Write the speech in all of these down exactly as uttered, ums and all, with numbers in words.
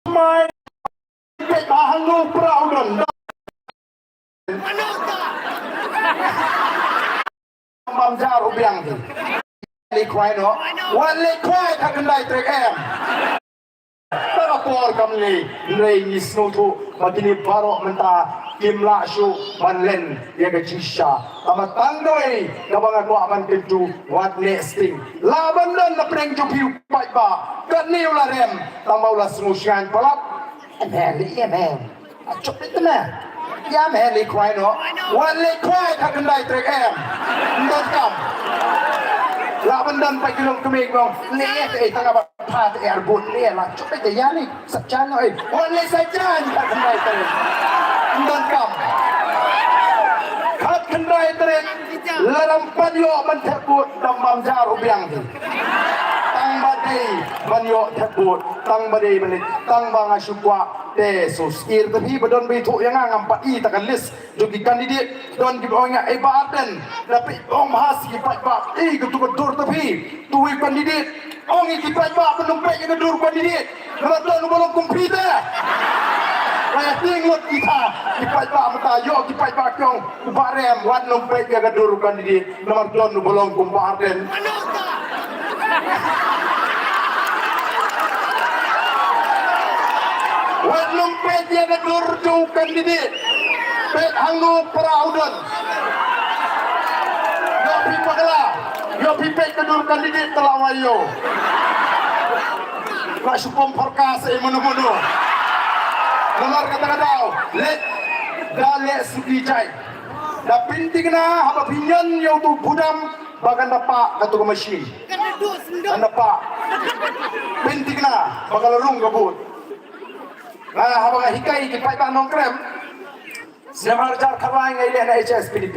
Thymmai, peit ba hangno u pra u don. Bam jar u biang hi. Leit khwai noh. Wat leit khwai, khatkhyndai tarik em. Tang ka por kam lei, hynrei ngi sngewthuh ba kine baroh mynta kim lah shuh ban len ïa ka jingshisha. Tangba tang kawei kaba nga kwah ban kyntu, wat neh sting. Lah ban don na pdeng jong phi u paidbah, katne u la rem, tangba u la sngewsngaiñ palat. Em, em, em, em. Achok leit te me. Ïa me leit khwai noh. Wat leit khwai, khatkhyndai tarik em. Ym donkam. Lah ban don pat ki longkmie ki ong, leit te, eh, tang ba pha te, eh, arbud leit, lah chok leit te, ïa leit sa jan noh, eh. Wat leit sa jan, khatkhyndai tarik. Ym donkam. Khatkhyndai tarik. Lada ym pat ïoh ban thep vote, dang bam jar u biang hi. Tang ba dei ban ïoh thep vote, tang ba dei ban leit, tang ba nga shu kwah te shu sngewthuh te phi ba don ba ithuh ïa nga, ngam pat i ta ka list jong ki candidate, don kiba ong ïa nga, eh, Bah Ardent, da phi ong bha sha ki paidbah, eh, katu ka dur te phi, tu i candidate, ong ïa ki paidbah ban ym peit ïa ka dur candidate. Namar don uba long kum phi te. Ba ïa tieng ngut kita ki paidbah mynta, ïoh ki paidbah ki ong u Bah Rem, wat nym peit ïa ka dur u candidate. Namar don uba long kum Bah Ardent. Wat nym peit ïa ka dur jong u candidate. Peit hangno u pra u don. Ïoh phi bakla, ïoh phi peit ka dur candidate, te la wai ïoh. Nga shu pom pharka sa i mano mano. Namar kata ka daw leh, da leh suki jai. Da pynthikna haba phi ñion ïa utu u budam ba kan da pah katu ka machine. Kan da pah. Pynthikna ba ka la rung ka vote. Nga haba nga hikai ki paidbah Nongkrem, snem ar hajar khatlai nga ïaleh na H S P D P.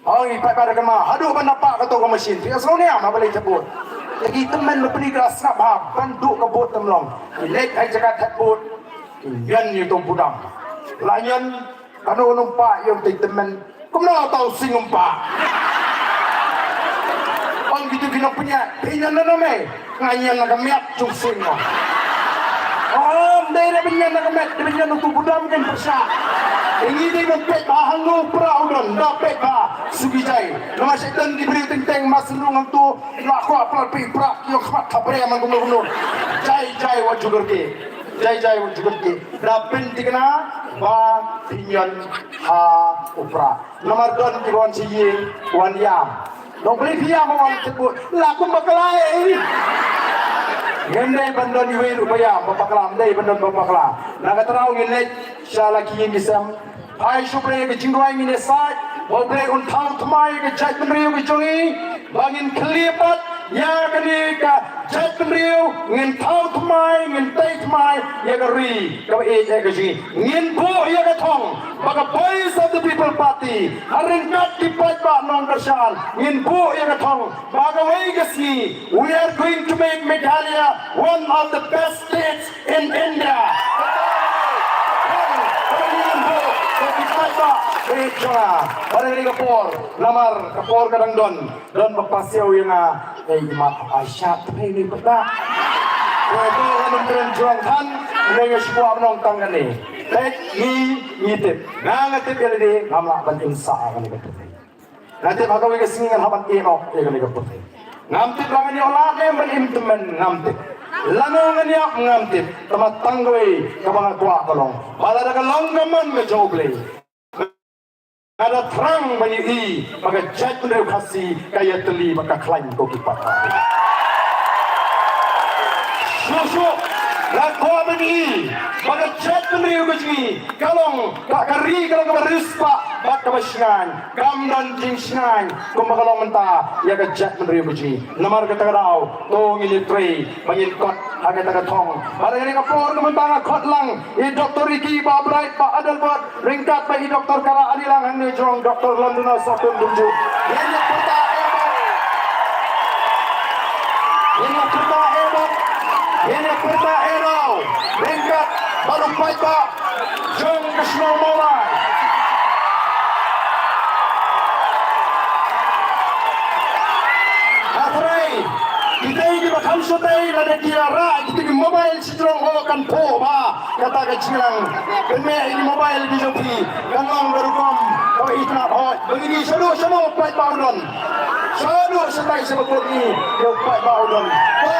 Ong i paidbah da kynmaw, haduh ban da pah kato ka machine, phi ïohsngew ne em, haba leit thep vote. Te ki tymmen bapli ki la sngap bha, ban duh ka vote te ym long. Ki leit ha jaka thep vote, ki ñion ïa uto u budam. La ñion, kano kano ym pah ïa uto u tymmen. Kumno uto u sing um pah? Ong kito ki nongpynïaid, phi ñion na me? Nga ñion na ka miat jong sing mo. Ym dei re ban ñion na ka miat, dei ban ñion na uto u budam, kan pyrshah. Ngi dei ban peit ba hangno u pra u don, da peit ba suki jai. Namar shu don ki briew teng teng, ma sngewthuh ngam tu, la kwah pynlait pynpra, ki ïoh khmat khabre man kumno kumno. Jai jai wat jukut ki. Jai jai wat jukut ki. Da pynthikna ba phi ñion ha u pra. Namar don kiba wan sha ïing, wan ïam. Nongpynïaid phi ïam, wan thep vote. La kum bakla ei. Ngim dei ban don iwei ruh ba ïam, ba bakla, ngim dei ban don ba bakla. Na kata ka daw ngin leit sha la ki ïing ki sem. Ai shu pyrshah ka jingduwai, ngin ïasaid ba U Blei un thaw thymmai ka jaitbynriew ka jong ngi, ba ngin khlieh pat ïa kane ka jaitbynriew, ngin thaw thymmai, ngin tei thymmai ïa ka ri kaba ïeit ka jong ngi. Ngin buh ïa ka thong ba ka Voice of the People Party, ha ryngkat ki paidbah nongkyrshan, ngin buh ïa ka thong ba kawei ka sngi, we are going to make Meghalaya one of the best states in India. Bad ha kane ka por, namar ka por ka dang don, don ba pasiaw ïa nga, ei, i mat, ai shat, hynrei ni pyrta. Ko ko ka nongkren jong than, hynrei nga shu kwah ban ong tang kane. Peit, ngi, ngi tip. Nga, nga tip ïa lade, ngam lah ban im sah ïa kane ka pyrthei. Nga tip ha kawei ka sngi ngan hap ban ïeh noh ïa kane ka pyrthei. Ngam tip la ngan ïoh lad ne em ban im tymmen, ngam tip. Lano ngan ïap, ngam tip. Tangba tang kawei kaba nga kwah ka long ba lada ka long ka mon ka jong U Blei, nga da thrang ban ïohi ba ka jaitbynriew Khasi ka ïatylli bad ka khlaiñ ko ki paidbah. Shuh shuh nga kwah ban ïohi ba ka jaitbynriew ka jong ngi ka long, ka, ka ri ka long kaba riewspah bad kaba shngaiñ. Kam don jingshngaiñ kumba ka long mynta ïa ka jaitbynriew ka jong ngi. Namar kata ka daw to ngin ïatrei ba ngin kot ha kata ka thong. Bad ha kane ka por ka mynta nga khot lang ïa i Doktor Ricky, Bah Bright, Bah Adelbert, ryngkat bad i Doktor Kara Adelang hangne jong Doktor Londona Sotun kumjuh. Ngin ïa pyrta eh bad, ngin ïa pyrta eh bad, ngin ïa pyrta eh rau ryngkat bad u paidbah jong ka shnong Mawlai. Hynrei kita kiba kham shatei, lada ki ïa rah kita ki mobile shi jrong, oh, kan phuh bha kata ka jingïalang. Pynmih ïa ki mobile ki jong phi, kan long ka rukom kaba itynnad. Hooid, ba ngin ïa shaduh shaduh paidbah u don. Shaduh shatai sha bakut ngi ïa u paidbah u don. To,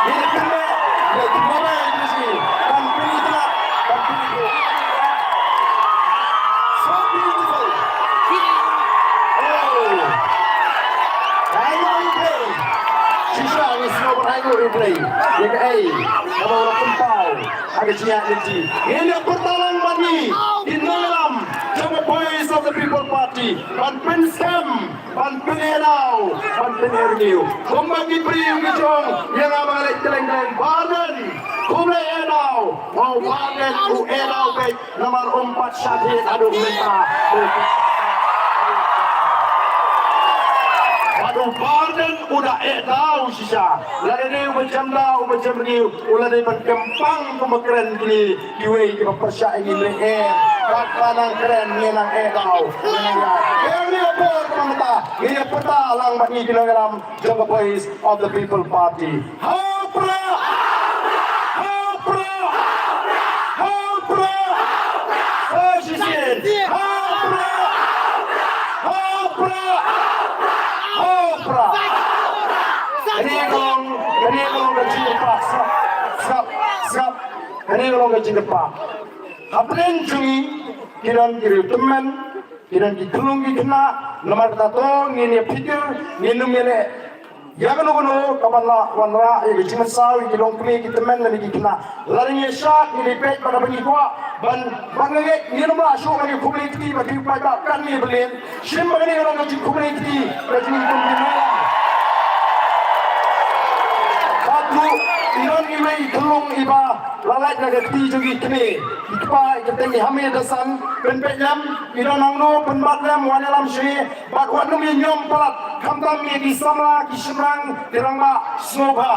ngin ïa pynmih ïa ki mobile ki jong phi, kan pynitynnad, kan pynphuh. So beautiful. Oh. Ai nguh ïa U Blei. Shisha ngi sngew ban ai nguh ïa U Blei ïa kaei kaba u la pynpaw ha ka jingïaid lynti. Ngin ïa pyrta lang bad ngi ki nongïalam jong ka Voice of the People Party ban pynskhem, ban pyneh daw, ban pyneh rngiew. Kumba ki briew ki ong ïa nga ba nga leit kylleng kylleng, Bah Ardent, khublei eh daw. Wow, Bah Ardent u eh daw beit. Namar um pat shah thied haduh mynta. Bad u Bah Ardent u da eh daw shisha. Lada dei uba jem daw, uba jem rngiew, u la dei ban kyrpang kumba kren kine kiwei kiba pyrshah ïa ngi, leh eh. Katba nang kren ngi nang eh daw. Ngi nang ïa. Ngi nang ïa por kaba mynta. Ngi ïa pyrta lang bad ngi ki nongïalam jong ka Voice of the People Party. Ha u Prah! Ha u Prah! Ha u Prah! Sa shisien! Ha u Prah! Ha u Prah! Ha u Prah! Kane ka long, kane ka long ka jingkyrpad, sngap, sngap, sngap. Kane ka long ka jingkyrpad. Hapdeng jong ngi ki don ki riew tymmen, ki don ki khyllung ki khynnah, namar kata to ngin ïa phikir, ngin ym ïa leh ïa kano kano kaban lah wanrah ïa ka jingmynsaw ïa ki longkmie ki tymmen lane ki khynnah. Lada ngi ïa shad, ngin ïa peit bad kaba ngi kwah ban, ban ngeit, ngin ym lah shuh ban ïa khublei kti bad ki paidbah katne ba lin. Shim ba kane ka long ka jingkhublei kti ka jong ngi kum ki nongïalam. Bad ruh, i don iwei i khyllung iba la lait na ka kti jong ki kmie, ki kpa, ki kyrteng i Hamid Hassan, pynpeit lem, i don hangno, pynbat lem, wan ïalam sha ngi. Bad wat nym ïa ñiom palat, khamtam ïa ki samla, ki shynrang, ki rangbah, sngewbha.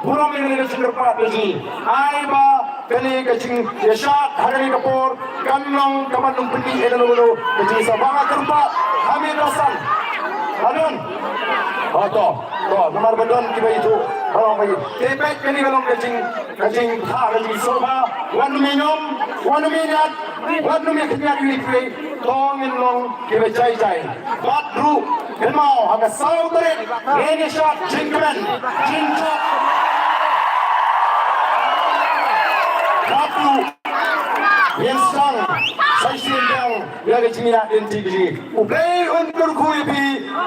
Burom ïa kane ka jingkyrpad ka jong ngi. Ai ba kane ka jingïashad ha kane ka por kan long kaba nym pyni ïa kano kano ka jingïasawa. Nga kyrpad, Hamid Hassan. Adon. Oh, to, to, namar ba don kiba ïathuh. Ba long ba ïa. Te peit, kane ka long ka jing, ka jingpha, ka jingsngewbha. Wat nym ïa ñiom, wat nym ïa ñiad, wat nym ïa khynñiat ïa u ïa u. To ngin long kiba jai jai. Bad ruh, kynmaw, ha ka saw tarik, ngin ïa shad jingkmen, jingjop. Bad ruh, ngin sdang sa shisien biang ïa ka jingïaid lynti ka jong ngi. U Blei un kyrkhu ïa phi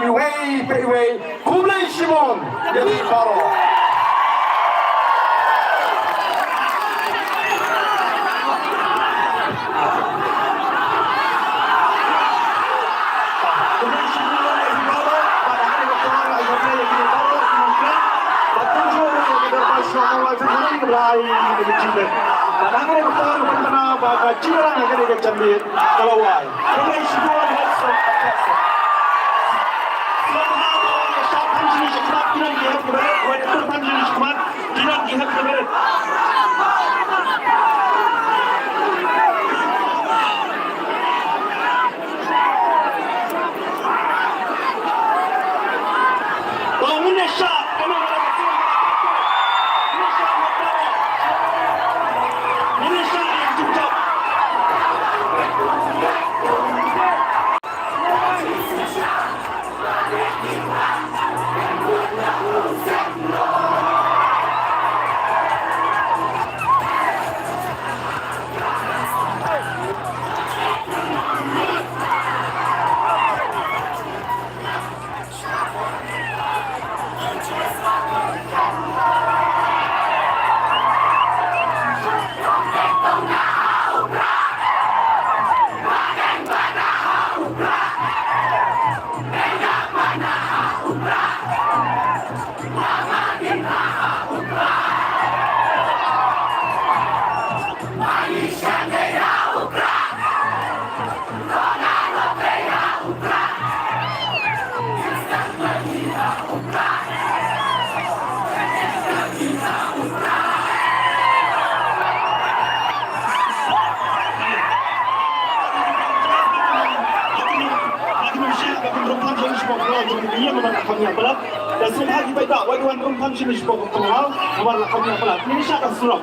iwei pa iwei. Khublei shibun ïa phi baroh. Sngewbha ki paidbah, wat wan rung tham shi minit shapoh ka kynhun, namar la kham ïa palat. Ni sha ka surok.